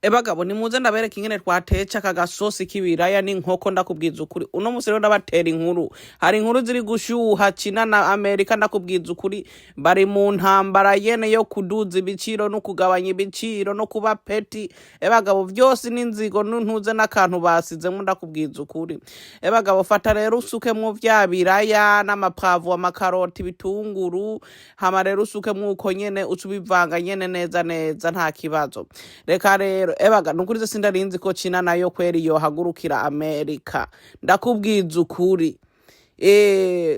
Ebagabo, nimuze ndabereka ingene twatetse aka gasosi k'ibiraya n'inkoko. Ndakubwiza ukuri, uno musi rero ndabatera inkuru. Hari inkuru ziri gushuha. China na Amerika, ndakubwiza ukuri, bari mu ntambara yene yo kuduza ibiciro no kugabanya ibiciro no kuba petty. Ebagabo, vyose n'inzigo n'untuze n'akantu basizemwo. Ndakubwiza ukuri, ebagabo, fata rero usukemwo vya biraya n'amapavu, amakaroti, ibitunguru. Hama rero usukemwo uko nyene, uca ubivanga nyene neza neza, nta kibazo. Reka rero, ebaga, nukuri ze sindarinzi ko China nayo kweri yohagurukira Amerika. Ndakubwiza ukuri,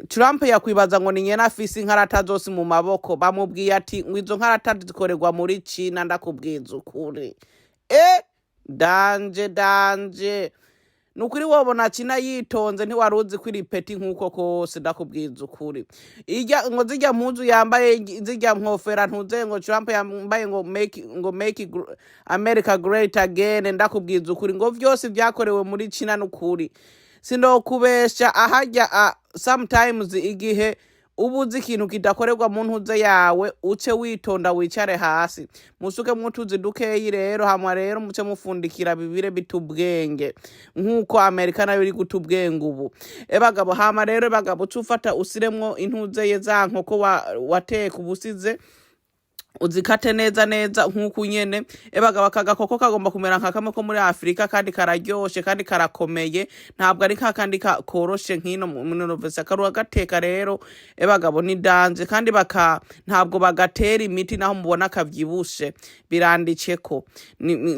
Trump yakwibaza ngo ni nyene afise inkarata zose mu maboko. Bamubwiye ati ngo izo nkarata zikorerwa muri China. Ndakubwiza ukuri, danger, danger. Nukuri wobona China yitonze, ntiwari uzi ko iri petty nk'uko kose. Ndakubwiza ukuri, irya ngo zirya mpuzu yambaye, zirya nkofera ntuze ngo Trump yambaye ngo make America great again, ndakubwiza ukuri ngo vyose vyakorewe muri China. Nukuri sindokubesha, ahajya sometimes igihe uba uzi ikintu kidakorerwa mu ntuze yawe, uce witonda, wicare hasi, musukemwo utuzi dukeyi rero. Hamwa rero muce mufundikira bibire bita ubwenge nk'uko Amerika nayo iri guta ubwenge ubu. Ebagabo, hama rero, ebagabo, uce ufata usiremwo intuze ye za nkoko wateka ubusize, uzikate neza neza nk'uku nyene. Ebagabo, aka gakoko kagomba kumera nka kamwe ko muri Afurika, kandi kararyoshe kandi karakomeye, ntabwo ari ka kandi koroshe nk'ino muri Novesa. Karuha gateka rero, ebagabo, ni danger. Kandi baka ntabwo bagatera imiti naho mubona kavyibushe, biranditseko.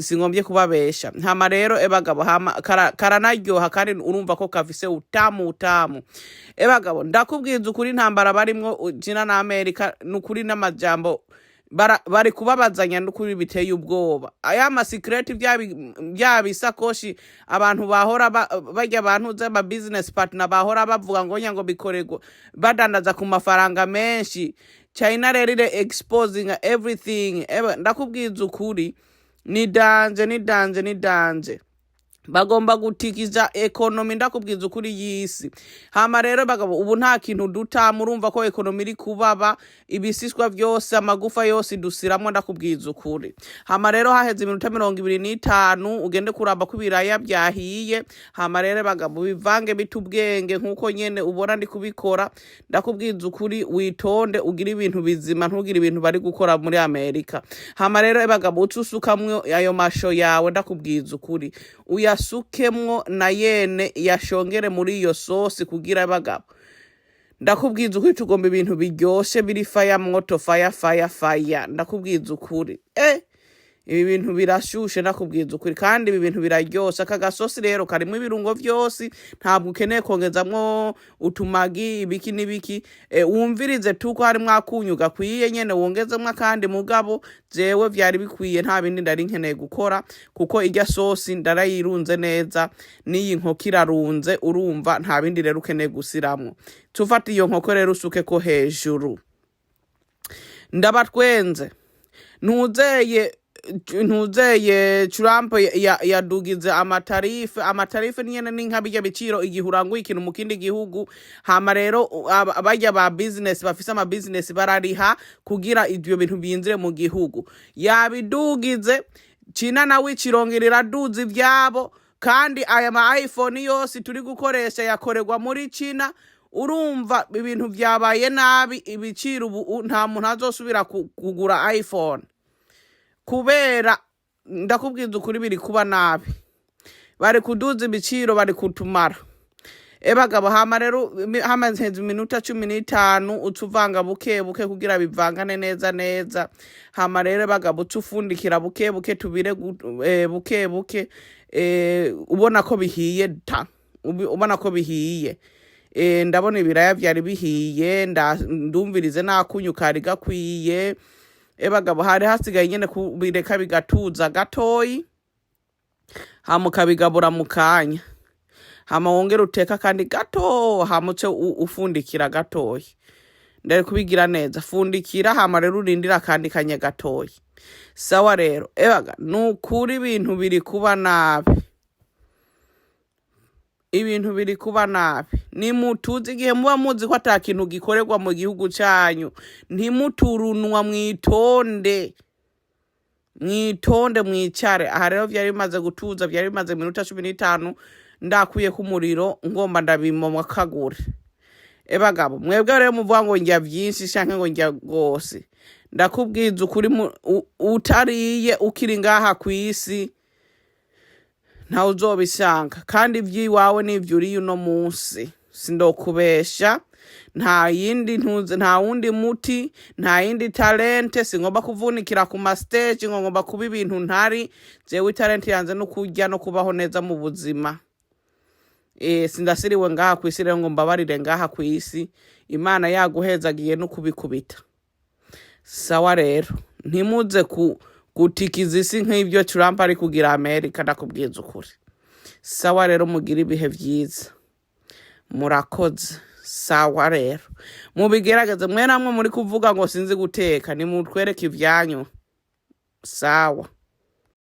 Singombye kubabesha. Hama rero, ebagabo, hama karanaryoha kandi urumva ko kafise utamu utamu. Ebagabo, ndakubwiza ukuri, intambara barimwo China na Amerika, nukuri n'amajambo bari kubabazanya, n'ukuri biteye ubwoba. Aya masikireti, bya bisakoshi abantu bahora barya, abantu z'ama business partner bahora bavuga ngo nya ngo bikorerwa badandaza ku mafaranga menshi. China rero ire exposing everything. Eba, ndakubwiza ukuri, ni danger, ni danger, ni danger. Bagomba gutikiza économie, ndakubwiza ukuri, y'isi. Hama rero, bagabo, ubu nta kintu duta. Murumva ko économie iri kubaba, ibisiswa vyose, amagufa yose dusiramwo, ndakubwiza ukuri. Hama rero haheze iminota 25, ugende kuraba ko ibiraya vyahiye. Hama rero, bagabo, bivange bita ubwenge nk'uko nyene ubona ndi kubikora. Ndakubwiza ukuri, witonde, ugire ibintu bizima, ntugire ibintu bari gukora muri Amerika. Hama rero, bagabo, uce usukamwo ayo masho yawe. Ndakubwiza ukuri, uyasukemwo na yene yashongere muri iyo sosi kugira, bagabo, ndakubwiza ukuri, tugomba ibintu biryoshe, biri fire, moto, fire, fire, fire. Ndakubwiza ukuri, ibi bintu birashushe, ndakubwiza ukuri, kandi ibi bintu biraryoshe. Aka gasosi rero karimwo ibirungo vyose, ntabwo ukeneye kongezamwo utumagi, ibiki n'ibiki. Wumvirize tuko harimwo akunyu gakwiye nyene, wongezemwo akandi. Mugabo jewe vyari bikwiye, nta bindi ndari nkeneye gukora, kuko irya sosi ndarayirunze neza, n'iyi nkoko irarunze. Urumva nta bindi rero ukeneye gusiramwo. Tufata iyo nkoko rero usukeko hejuru. Ndabatwenze. Ntuzeye Trump yadugize amatarife. Amatarife nyene ni nka birya biciro igihe uranguye ikintu mu kindi gihugu. Hama rero barya ba business bafise ama business barariha kugira ivyo bintu binzire mu gihugu. Yabidugize. China nawe ikirongera iraduza ivyabo, kandi aya ma iPhone yose turi gukoresha yakorerwa muri China. Urumva ibintu vyabaye nabi. Ibiciro ubu nta muntu azosubira kugura iPhone, kubera ndakubwiza ukuri, biri kuba nabi, bari kuduza ibiciro, bari kutumara. Ebagabo, hama rero hamaze iminota 15, uca uvanga buke buke kugira bivangane neza neza. Hama rero, bagabo, uca ufundikira buke buke, tubire buke buke. Ubona ko bihiye ta ubona ko bihiye. Ndabona ibiraya vyari bihiye, ndumvirize n'akunyu kari gakwiye. Ebagabo, hari hasigaye nyene kubireka bigatuza gatoyi, hama ukabigabura mu kanya. Hama wongere uteka kandi gato, hama uce ufundikira gatoyi. Ndari kubigira neza, fundikira. Hama rero urindira akandi kanya gatoyi. Sawa rero, ebaga, nukuri ibintu biri kuba nabi, ibintu biri kuba nabi. Nimutuze, igihe muba muzi ko ata kintu gikorerwa mu gihugu canyu, ntimuturunwa, mwitonde. Mwitonde, mwicare. Aha rero vyari bimaze gutuza, vyari bimaze iminota 15 ndakuyeko umuriro, ngomba ndabimomwa kagure. Ebagabo mwebwe rero muvuga ngo ndya vyinshi canke ngo ndya gose, ndakubwiza ukuri, utariye ukiri ngaha kw'isi ntawe uzobisanga. Kandi ivy'iwawe n'ivyo uriye uno munsi, sindokubesha, nta yindi ntuze, nta wundi muti, nta yindi talente. Singomba kuvunikira ku ma stage ngo ngomba kuba ibintu ntari. Jewe italente yanje no kurya no kubaho neza mu buzima. Sindasiriwe ngaha kw'isi rero ngo mbabarire ngaha kw'isi. Imana yaguhezagiye no kubikubita. Sawa rero, ntimuze ku gutikiza isi nk'ibyo Trump ari kugira Amerika, ndakubwiza ukuri. Sawa rero, mugire ibihe vyiza, murakoze. Sawa rero, mubigerageze mwe namwe muri kuvuga ngo sinzi guteka, nimutwereke ivyanyu. Sawa.